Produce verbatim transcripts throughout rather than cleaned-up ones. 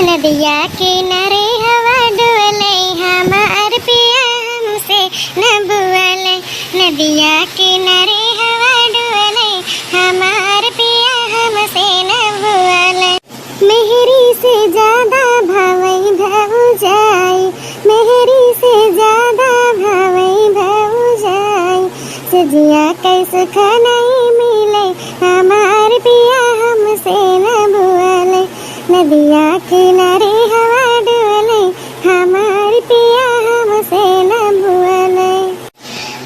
नदिया किनारे हवा डोले, हमार पिया हमसे न बोले। नदिया किनारे हवा डोले, हमार पिया हमसे न बोले। मेहरी से ज्यादा भावई भौजाई, मेहरी से ज्यादा भावई भौजाई। सजिया कैसे खनाई मिले, हमार पिया हमसे न बोले। नदिया किनारे हवा डोले, हमार पिया हमसे न बोले।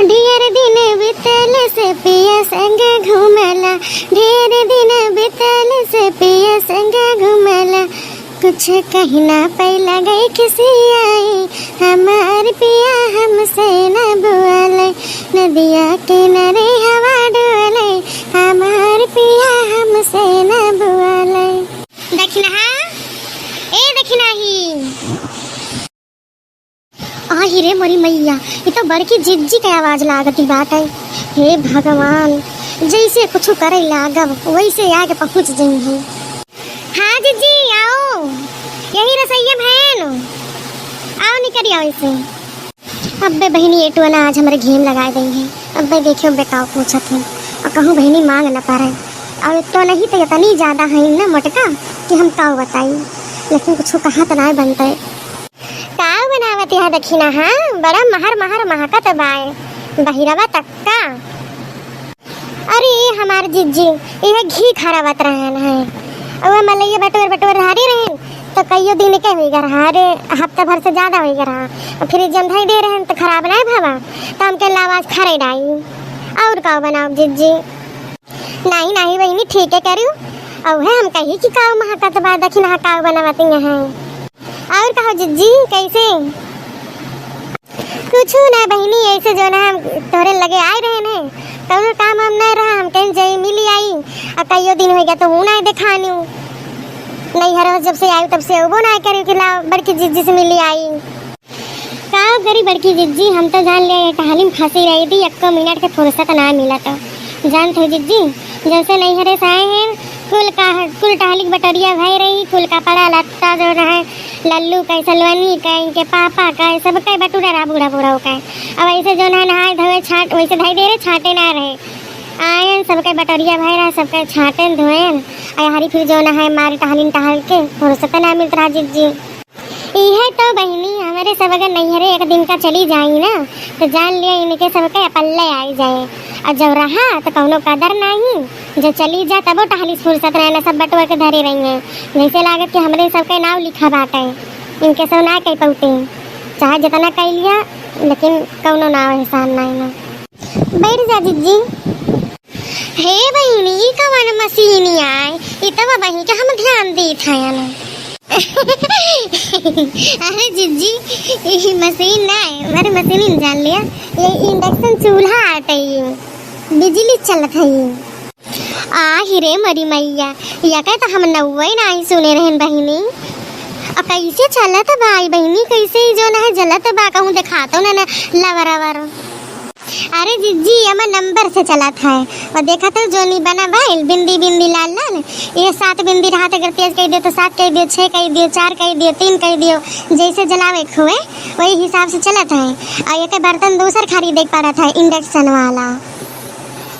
ढेर दिन बीतल से पिया संग घूमला, ढेर दिन बीतल से पिया संग घूमला। कुछ कही ना पइला गई खिसियाई, हमार पिया हमसे न बोले। नदिया किनारे हवा डोले, हमार पिया हमसे न बोले। दखिनहा, ए दखिनही। आहि रे मोरी मइया, ई तो बड़की जिज्जी के आवाज लागती बाटे। हे भगवान, जैसे कुछ करे लागब, वैसे आके पहुँच जइहे। हाँ जिज्जी, आओ, यही रसोइया भैन, आओ निकल आओ इसे। अब्बे बहिनी, एटुआ ना आज हमरे घेम लगाए गई है। अब्बे देखियो, अब्बे काव पूछत है, और कहूँ बहिनी मांग न पारे। और तो नहीं तो इतनी ज्यादा है ना मोटका कि हम काव बताई, लेकिन कुछ कहा तो ना बनते। का बनावत यहाँ दखिनहा? बड़ा महर महर महकत बाय, बहिरवा तक का? अरे हमार जिज्जी, यह घी खराबत रहन है। और वह मलैया बटोर बटोर धारी रहन, तो कईयो दिन के होई ग रहा, अरे हफ्ता भर से ज्यादा होई ग रहा। और फ्रिज में धई दे रहन तो खराब ना भवा, तो हमके लावाज खरे डाई। और का बनाओ जिज्जी? नहीं नहीं बहिनी, ठीक है करू। और है हम कही कि काव महकत बा, दखिनहा काव बनावत यहाँ है। और कहो जिज्जी, कैसे? कुछ ना बहिनी, ऐसे जो ना हम तोहरे लगे आए रहे ने, कौनो काम हम नहीं रहा, हम कहीं जाई मिली आई, आ कईयो दिन हो गया तो हूँ ना देखानी। नैहर जब से आई तब से अबो ना करे कि ला बड़की जिज्जी से मिली आई। का करी बड़की जिज्जी, हम तो जान ले टहली में फंसी रही थी, एको मिनट के फुर्सत ना मिला तो। जानत हो जिज्जी, जैसे नैहरे से आए हैं, कुल का, कुल टहली के बटोरिया भई रही, कुल कपड़ा लत्ता जो है, लल्लू का, सलवनी का, इनके पापा का, सबके बटोरा रहा बूढ़ा बूढ़ा का। अब ऐसे जो है नहाए धोए छाट, वैसे धई दे रहे, छाटे ना रहे। आयन सबके बटोरिया भई रहा, सबके छाटेन धोएन। आ हरी फिर जो है मारी टहलिन टहल के फुर्सत ना मिलत रहा जिज्जी। इहे तो बहिनी, हमरे सब अगर नैहरे एक दिन का चली जाई ना, तो जान लिया इनके सबके अपल्ले आई जाए। और जब रहा तो कौनो कदर नहीं, जो चली जा तबो टहली फुर्सत रहे ना, सब बटुआ के धरे रही हैं। जैसे लागत कि हमरे सबके नाव लिखा बाटे, इनके सब ना कह पौते, चाहे जितना कह लिया, लेकिन कौनो नाव एहसान नहीं ना। बैठ जा जिज्जी। हे बहिनी, ई कवन मशीन आय? ई तो बहिनी के हम ध्यान देत हयन। अरे जिज्जी, ई मशीन ना है, अरे मशीन ही जान लिया, ये इंडक्शन चूल्हा आटे, ये बिजली चलत है ये। आ हिरे मरी मैया, या कहे तो हम नौवे ना ही सुने रहन बहिनी। आ कैसे चलत बा ई बहिनी, कैसे ई जो ना है जलत बा, कहूँ देखातो ना, ना लवर अवर। अरे जिज्जी, एमा नंबर से चलत है। और देखत हो, जोनी बना भइल, बिंदी बिंदी लाल लाल, ये सात बिंदी रहत, अगर तेज कह दियो तो सात कह दियो, छः कह दियो, चार कह दियो, तीन कह दियो, जैसे जलावे के हुए, वही हिसाब से चलत है। और एक बर्तन दूसर खरीदे के पड़त है, इंडक्शन वाला।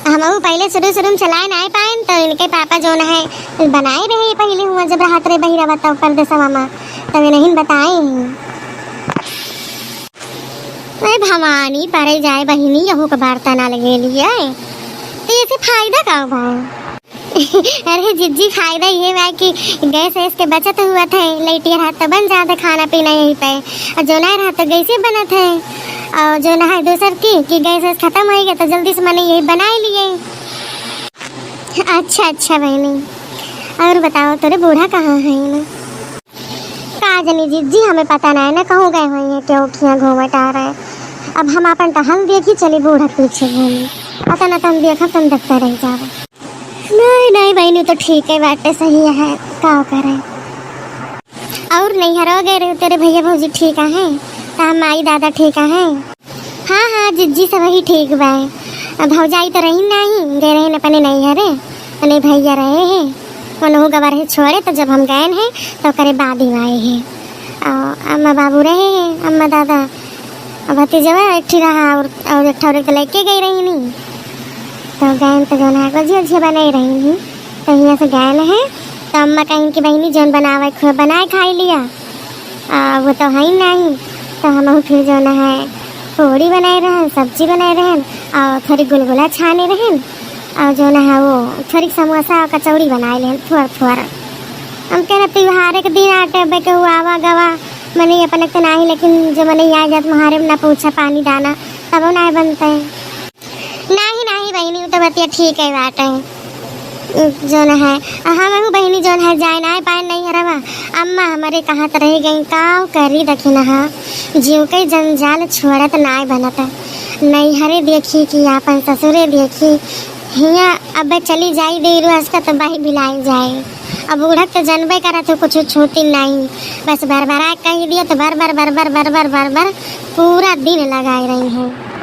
हम पहले शुरू शुरू में चलाए ना पाएन, तो इनके पापा जो है बनाए रहे पहले हुआ, जब रहत रहे बहिरा बताओ परदेसवा में, तब नहीं बताए हैं। अरे भवानी, परे जाए बहिनी, यहू के बर्तन अलगे लिए, तो एसे फायदा का बा? अरे जिज्जी, फायदा ये बा कि गैस वैस के बचत हुआ थे, लैटियर हाथ तो बन जाता खाना पीना यहीं पे, और जो ना रहा तो गैसे बनत है, और जो ना है दूसर की कि गैस वैस खत्म हो गया तो जल्दी से मने यही बनाए लिए। अच्छा अच्छा बहिनी, और बताओ तोरे बूढ़ा कहाँ है ना? का जनी जिज्जी, हमें पता नहीं ना कहूँ गए हुए हैं, क्यों खिया घूमट आ रहे। अब हम अपन टहल देखी चली बूढ़ा के पीछे घूमी, पता ना तो हम देखब तुम देखते रह जाओ। नहीं नहीं बहिनी, तो ठीक है बाटे, सही है, का करे। और नैहरो गए रहे तेरे भैया भौजी ठीक है, तो हम माई दादा ठीक है? हाँ हाँ जिज्जी, सब ही ठीक बा। अब भौजाई तो रही नहीं, गए रहे अपने नैहरे, अपने भैया रहे हैं। ओनहु गवा रहे छोड़े, तो जब हम गएन है, तो ओकरे बाद ही आए हैं। और अम्मा बाबू रहे हैं, अम्मा दादा, और भतीजवा एक ठी रहा, और, और एक ठौरे तो लेके गई रही नहीं। तो गएन तो जौन है, गोजिया उजिया बनाई रही नहीं। तो हियाँ से गएन है, तो अम्मा कहिन कि बहिनी, जौन बनावे खोए, बनाए खाई लिया। आ, वो तो है ही नहीं, तो हमहू फिर जौन है, पूड़ी बनाए रहन, सब्जी बनाए रहन, और थोड़ी गुलगुला छाने रहन, और जौन है, वो थोड़ी समोसा और कचौड़ी बनाए लेन, थोड़ थोड़। हम कहना, त्योहार के दिन आटे, बे केहू आवा गवा, मने अपने तो नाही, लेकिन जो मने आ जात, मुहारे में ना पूछा पानी दाना, तबो ना बनते। नाही, नाही बहिनी, उ तो बतिया ठीक है बाटे। जौन है, हमहू बहिनी जौन है, जाए ना पाए नैहरवा। अम्मा हमरे कहत रह गई, का करी, देखी ना, जीव के जंजाल छोड़त ना बनत। नैहरे देखी कि आपन ससुरे देखी, हियाँ अब चली जाई देर उसका तो बाही बिलाई जाए। अब उड़क तो जनबे करत हो, कुछ छूटी नहीं, बस बरबरा कह दियो तो बर बर बर बर बर बर बर बर पूरा दिन लगाए रही है।